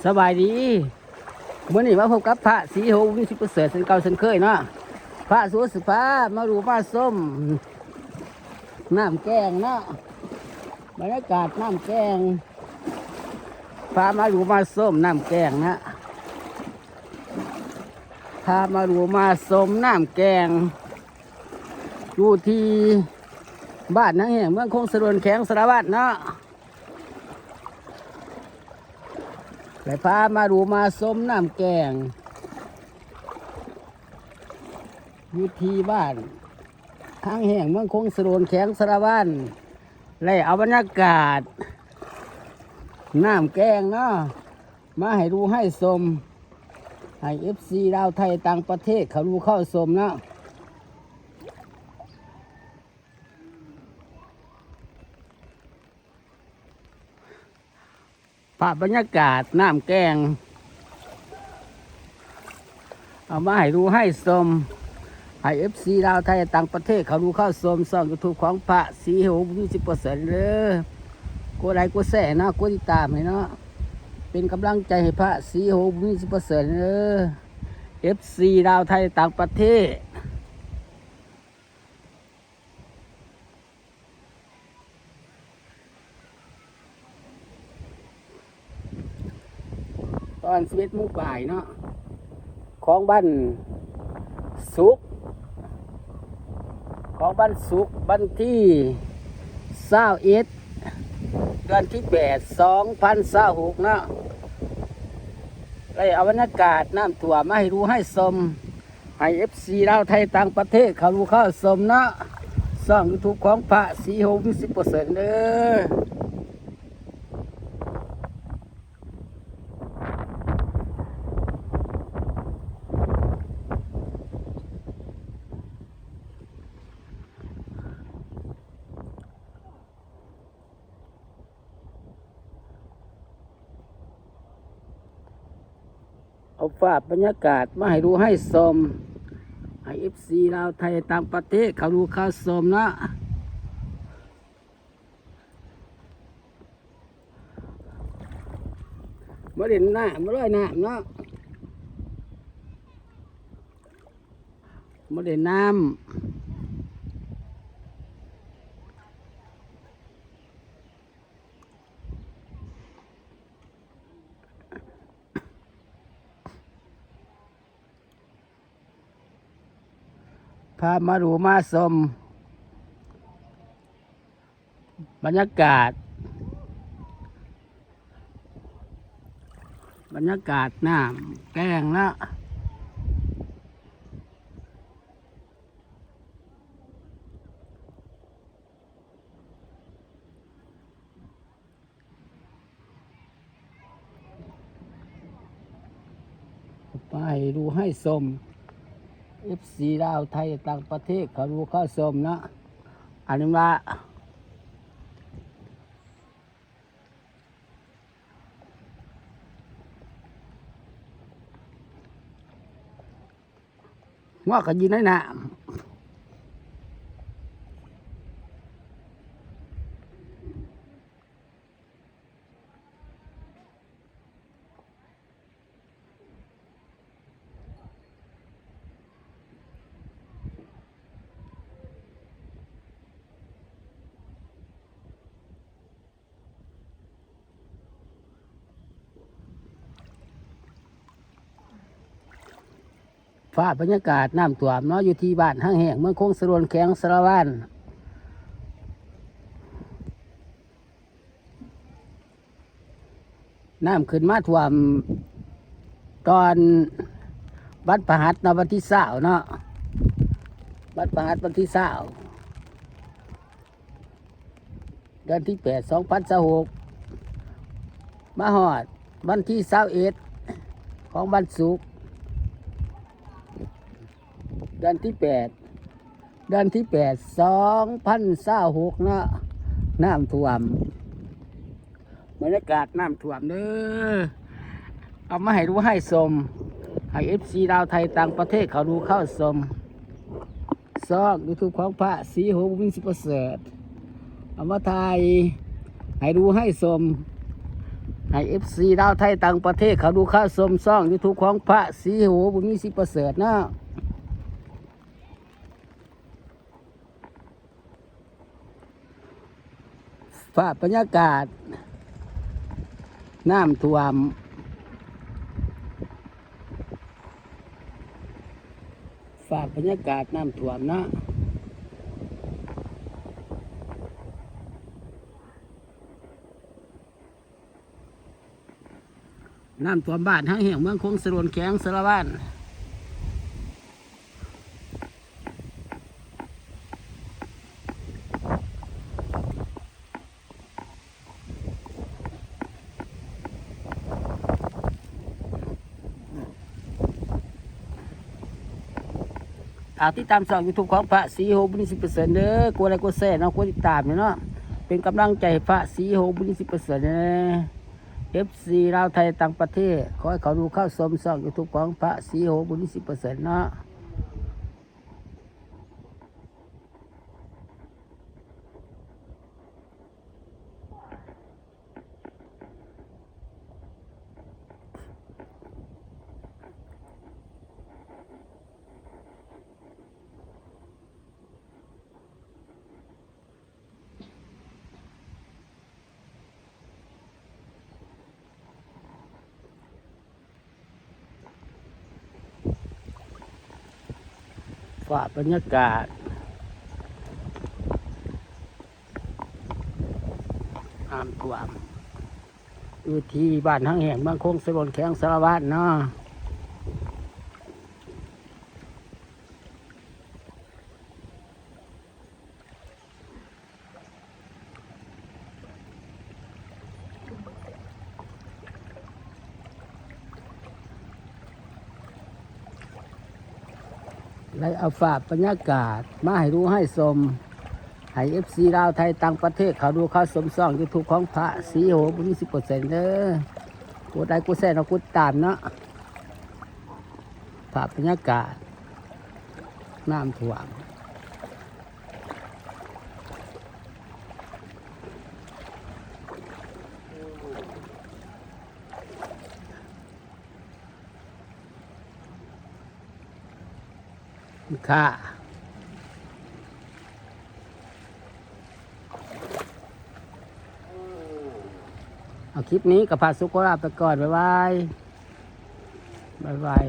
ສະບາຍດີ ມື້ນີ້ມາພົບກັບພະສີໂຫ ບຸນມີ ສິດປະເສີດ ເຊັ່ນເກົ່າເຊັ່ນເຄີຍເນາະ. ພະສີໂຫຊິພາມາດູມາຊົມນ້ຳແກ້ງເນາະ, ບັນຍາກາດນ້ຳແກ້ງ, ພາມາດູມາຊົມນ້ຳແກ້ງນະ, ພາມາດູມາຊົມນ້ຳແກ້ງ ຢູ່ທີ່ບ້ານນາແຫ້ງ ເມືອງຄົງສະດົນ ແຂວງສາລະວັນເນາະ. ໄດ້ພາມາດູມາຊົມນ້ຳແກ້ງ ຢູ່ທີ່ບ້ານນາແຫ້ງ ເມືອງຄົງສະດົນ ແຂວງສາລະວັນ, ໄດ້ເອົາບັນຍາກາດນ້ຳແກ້ງເນາະ ມາໃຫ້ດູໃຫ້ຊົມ ໃຫ້ເອັຟຊີລາວໄທຕ່າງປະເທດເຂົາດູເຂົ້າຊົມເນາະ. ພາບບັນຍາກາດນ້ຳແກ້ງ ເອົາມາໃຫ້ດູໃຫ້ຊົມ ໃຫ້ເອັຟຊີລາວໄທຕ່າງປະເທດເຂົາດູເຂົ້າຊົມຊ່ອງຢູທູບຂອງພະສີໂຫ ບຸນມີ ສິດປະເສີດເດີ. ກົດໄລກົດແຊເນາະ, ກົດຕິດຕາມໃຫ້ເນາະ, ເປັນກຳລັງໃຈໃຫ້ພະສີໂຫ ບຸນມີ ສິດປະເສີດເດີ. ເອັຟຊີລາວໄທຕ່າງປະເທດ ຕອນສິບເອັດໂມງປາຍເນາະ ຂອງວັນສຸກ, ຂອງວັນສຸກ ວັນທີຊາວເອັດ ເດືອນທີແປດ ສອງພັນຊາວຫົກເນາະ, ໄດ້ເອົາບັນຍາກາດນ້ຳຖ້ວມມາໃຫ້ດູໃຫ້ຊົມ ໃຫ້ເອັຟຊີລາວໄທຕ່າງປະເທດເຂົາຮູ້ເຂົ້າຊົມເນາະ ຊ່ອງຢູທູບຂອງພະສີໂຮມສິດເປີເຊັນເດີ. ເອົາພາບບັນຍາກາດມາໃຫ້ດູໃຫ້ຊົມ ໃຫ້ເອັຟຊີລາວໄທຕ່າງປະເທດເຂົາຮູ້ເຂົ້າຊົມເນາະ. ມາຫຼິ້ນນ້ຳ ມາລອຍນ້ຳເນາະ ມາຫຼິ້ນນ້ຳ. ພາມາດູມາຊົມບັນຍາກາດ ບັນຍາກາດນ້ຳແກ້ງເນາະ. ໄປດູໃຫ້ຊົມ ເອັຟຊີລາວໄທຕ່າງປະເທດເຂົາດູເຂົ້າຊົມເນາະ. ອັນນີ້ວ່າ ງົວກະຢູ່ໃນນ້ຳ. ພາບບັນຍາກາດນ້ຳຖ້ວມເນາະ ຢູ່ທີ່ບ້ານຫາງແຫ້ງ ເມືອງຄົງສະໂດນ ແຂວງສາລະວັນ. ນ້ຳຂຶ້ນມາຖ້ວມຕອນວັນພະຫັດເນາະ ວັນທີຊາວເນາະ ວັນພະຫັດວັນທີຊາວ ເດືອນທີແປດ ສອງພັນຊາວຫົກ ມາຮອດວັນທີຊາວເອັດ ຂອງວັນສຸກ ເດືອນທີແປດ ເດືອນທີແປດ ສອງພັນຊາວຫົກເນາະ ນ້ຳຖ້ວມ ບັນຍາກາດນ້ຳຖ້ວມເດີ ເອົາມາໃຫ້ດູໃຫ້ຊົມ ໃຫ້ເອັຟຊີລາວໄທຕ່າງປະເທດເຂົາດູເຂົ້າຊົມ ຊ່ອງຢູທູບຂອງພະສີໂຮມສິດປະເສີດ ເອົາມາຖ່າຍໃຫ້ດູໃຫ້ຊົມ ໃຫ້ເອັຟຊີລາວໄທຕ່າງປະເທດເຂົ້າດູເຂົ້າຊົມຊ່ອງຢູທູບຂອງພະສີໂຫ ບຸນມີ ສີປະເສີດເນາະ. ພາບບັນຍາກາດນ້ຳຖ້ວມ ພາບບັນຍາກາດນ້ຳຖ້ວມເນາະ. ນ້ຳຖ້ວມບ້ານຫາງແຫ້ງ ເມືອງຄົງ ສະໂດນ ແຂວງສາລະວັນ. ຝາກຕິດຕາມຊ່ອງຢູທູບຂອງພະສີໂຫ ບຸນມີ ສີປະເສີດເດີ. ກົດໄລ ກົດແຊເນາະ ກົດຕິດຕາມເນາະ ເປັນກຳລັງໃຈໃຫ້ພະສີໂຫ ບຸນມີ ສີປະເສີດແດ່. ເອັຟຊີລາວໄທຕ່າງປະເທດ ຂໍໃຫ້ເຂົ້າດູເຂົ້າຊົມຊ່ອງຢູທູບຂອງພະສີໂຫ ບຸນມີ ສີປະເສີດເນາະ. ພາບບັນຍາກາດນ້ຳຖ້ວມຢູ່ທີ່ບ້ານຫາງແຫ້ງ ເມືອງຄົງ ສະໂດນ ແຂວງສາລະວັນເນາະ. ໄດ້ເອົາພາບບັນຍາກາດມາໃຫ້ດູໃຫ້ຊົມ ໃຫ້ເອັຟຊີລາວໄທຕ່າງປະເທດເຂົ້າດູເຂົ້າຊົມຊ່ອງຢູທູບຂອງພະສີໂຫ ບຸນມີ ສີປະເສີດເດີ. ກົດໄລ ກົດແຊເນາະ ກົດຕິດຕາມເນາະ. ພາບບັນຍາກາດນ້ຳຖ້ວມ. ເອົາຄລິບນີ້ກໍພາສຸກຂໍລາໄປກ່ອນ. ບາຍບາຍ ບາຍບາຍ.